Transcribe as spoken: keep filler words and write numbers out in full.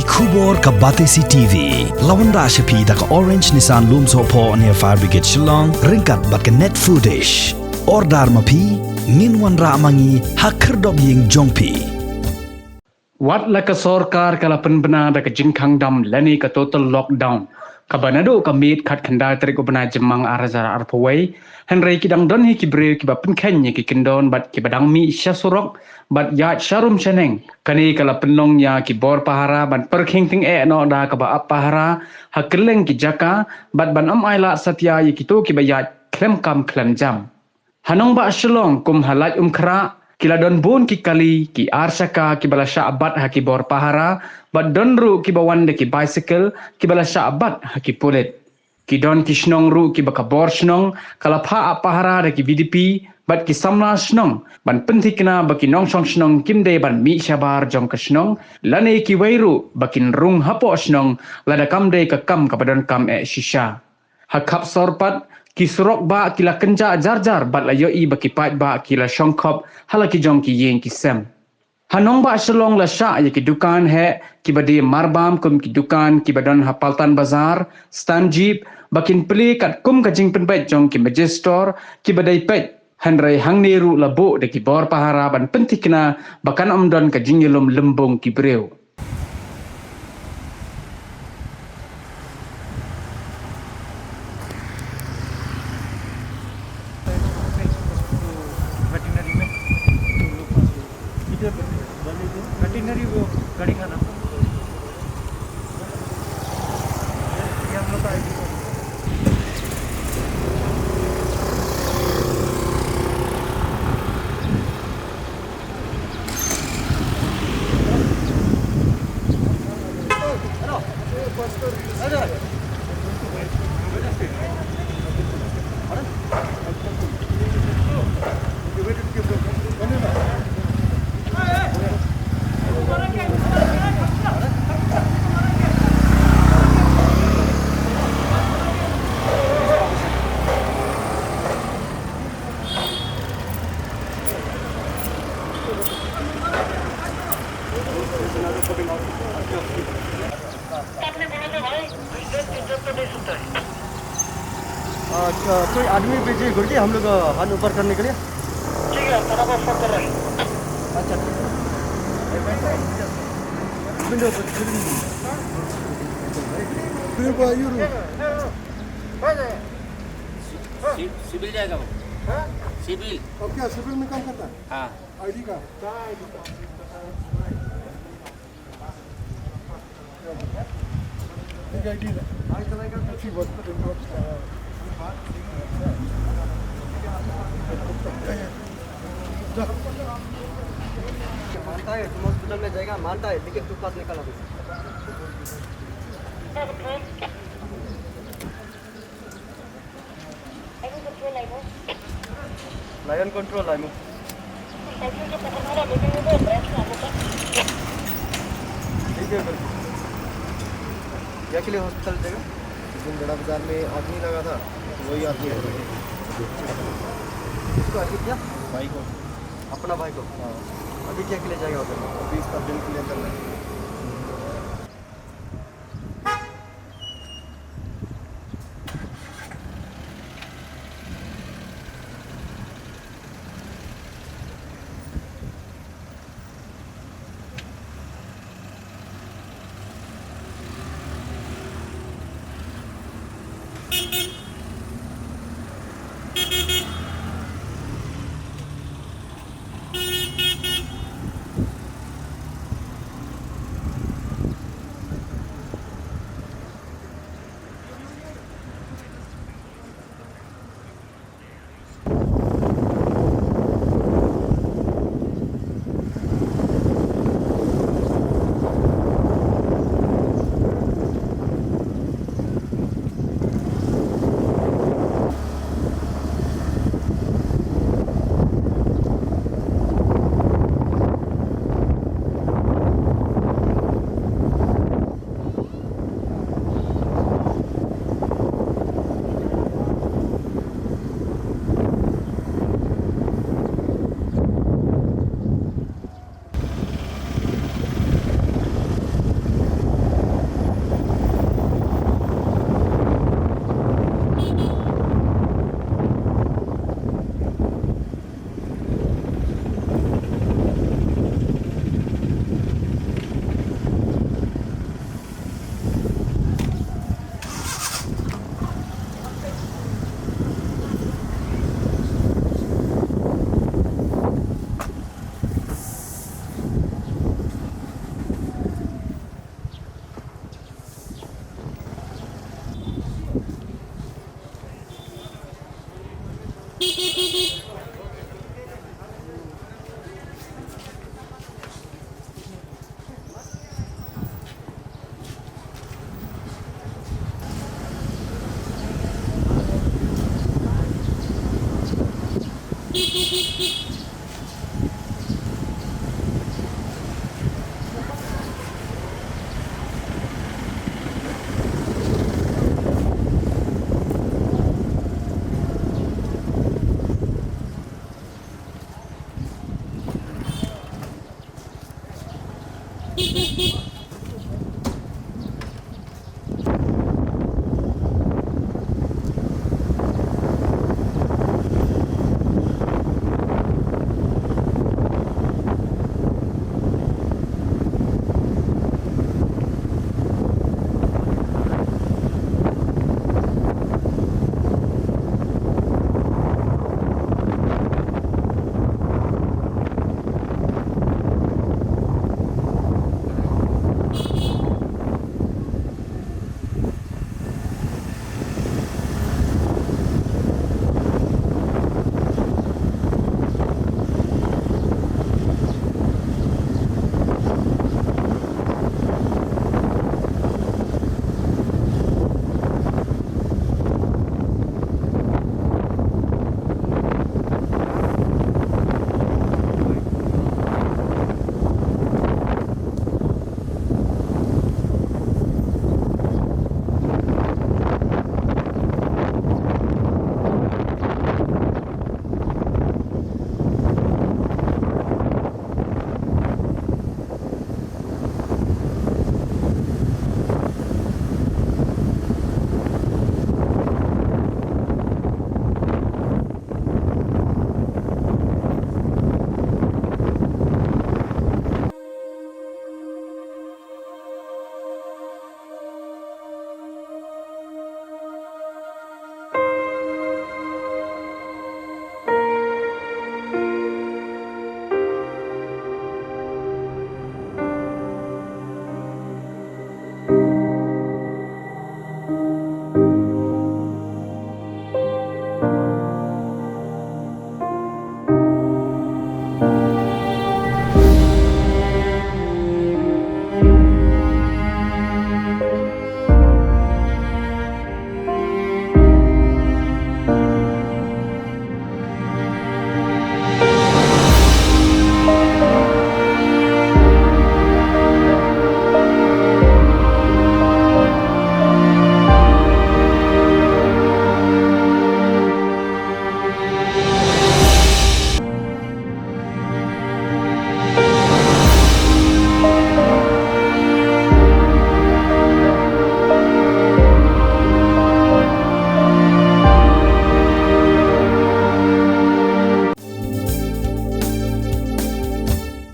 Khubor ka Batesi T V. La wanrah sha phi da ka Orange Nissan Lumsohphoh near Fire Brigade Shillong, ryngkat bad ka Net Foodish. Order ma phi, ngin wanrah ma ngi ha khyrdop ïing jong phi. Wat la ka sorkar ka la pynbna da ka jingkhang dam lane ka total lockdown, kaba naduh ka miet khatkhyndai tarik u bnai Jymmang ar hajar arphew wei, hynrei ki dang don hi ki briew kiba pynkheiñ ïa ki kyndon bad kiba dang mih sha surok bad ïaid sharum shaneng. Kane ka la pynlong ïa ki bor pahara ban pyrkhing tyngeh noh da kaba ap pahara ha kylleng ki jaka bad ban ym ailad satia ïa kito kiba ïaid khlem kam khlem jam. Ha nongbah Shillong kum ha Laitumkhrah, ki la don bun ki kali, ki ar shaka kiba la shah bat ha ki bor pahara, bad don ruh kiba wan da ki bicycle kiba la shah bat ha ki pulit. Ki don ki shnong ruh kiba ka bor shnong ka la phah ap pahara da ki V D P bad ki samla shnong ban pynthikna ba ki nongshong shnong kim dei ban mih shabar jong ka shnong, lane kiwei ruh ba kin rung hapoh shnong lada kam dei ka kam kaba donkam eh shisha. Ha khap sor pat, ki surok bah ki la kynjah jar jar bad la ïohi ba ki paidbah ki la shongkhop ha la ki jong ki ïing ki sem. Ha nongbah Shillong la shah ïa ki dukan heh kiba die marbam kum ki dukan kiba don ha Paltan Bazar, Stand Jeep, ba kin plie katkum ka jingpynbeit jong ki Magistrate kiba dei peit, hynrei hangne ruh la buh da ki bor pahara ban pynthikna ba kan ym don ka jingïalum lymbung ki briew. Veterinary में वेटरनरी वो गाड़ी खाना। ये हम लोग का ID card. अच्छा, कोई आदमी भेजिए गुरुजी, हम लोग, अ, हाथ ऊपर करने के लिए। ठीक है, फटाफट फोन कर रहे हैं। अच्छा, ठीक है। विंडो पर, विंडो। सि-, सिविल जाएगा वो। हाँ? सिविल। और क्या सिविल में काम करता है? हाँ। आईडी का? क्या आईडी का? मानता है, तुम हॉस्पिटल में जाएगा, मानता है, लेकिन तू पास निकल अभी। Line control line. ठीक है, बिल्कुल। क्या के लिए हॉस्पिटल जाएगा? जिन बड़ा बाजार में आदमी लगा था, वही आदमी है। किसको आदमी किया? भाई को। अपना भाई को? हाँ। अभी क्या के लिए जाएगा उधर? अभी इसका बिल क्लियर करना है।